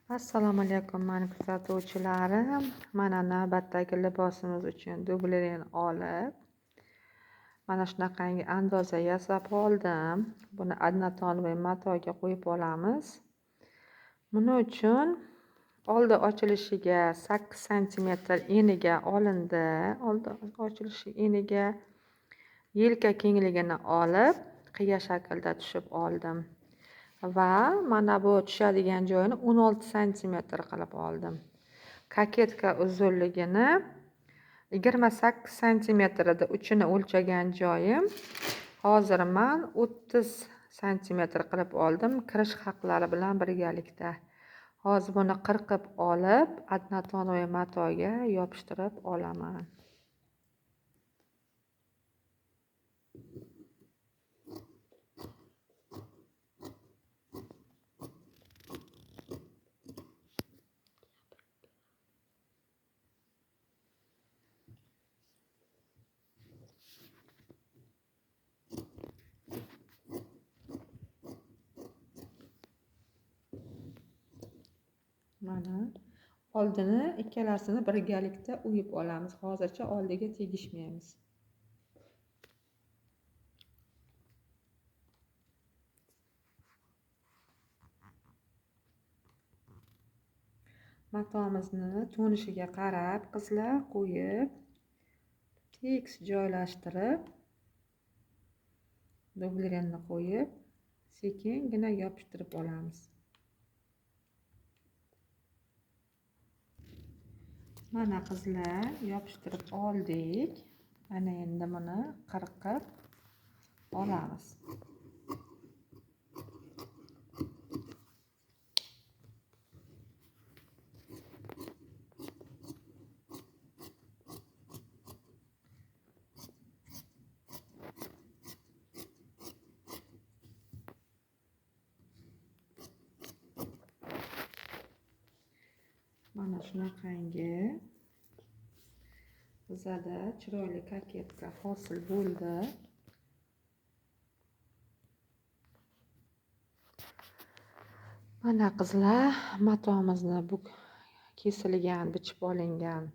Assalomu alaykum mani kuzatuvchilarim. Mana navbatdagi libosimiz uchun dublerin olib, mana shunaqangi andoza yasab oldim. Buni однотоновый matoga qo'yib olamiz. Buning uchun oldi ochilishiga 8 santimetr eniga olindi. Oldi ochilishi eniga yelka kengligini olib, qiya shaklda tushib oldim. Va mana bu tushadigan joyini 16 santimetr qilib oldim. Koketka uzunligini 28 santimetrda uchini o'lchagan joyim. Hozir men 30 santimetr qilib oldim, kirish haqlari bilan birgalikda. Hozir buni qirqib olib, однотоновый matoga yopishtirib olaman. Mana oldini ikkalasini birgalikda uyib olamiz. Hozircha oldiga tegishmaymiz. Matomizni to'nishiga qarab qizlar qo'yib, tekis joylashtirib, dublerini qo'yib, sekingina yopishtirib olamiz. Mana qizlar yopishtirib oldik. Ana endi buni qirqib olamiz. Mana shunaqangi bizada chiroyli koketka hosil bo'ldi. Mana qizlar matomizni bu kesilgan, bichib olingan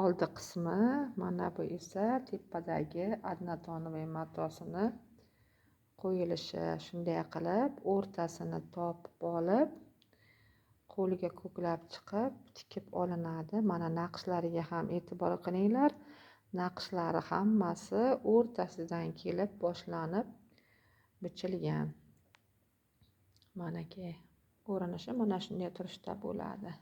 oldi qismi, mana bu esa tepadagi однотоновый matosini qo'yilishi. Shunday qilib o'rtasini topib olib, qo'lga ko'klab chiqib tikib olinadi. Mana naqshlariga ham e'tibor qilinglar. Naqshlari hammasi o'rtasidan kelib boshlanib bichilgan. Manaki ko'rinishi mana shunday turishda bo'ladi.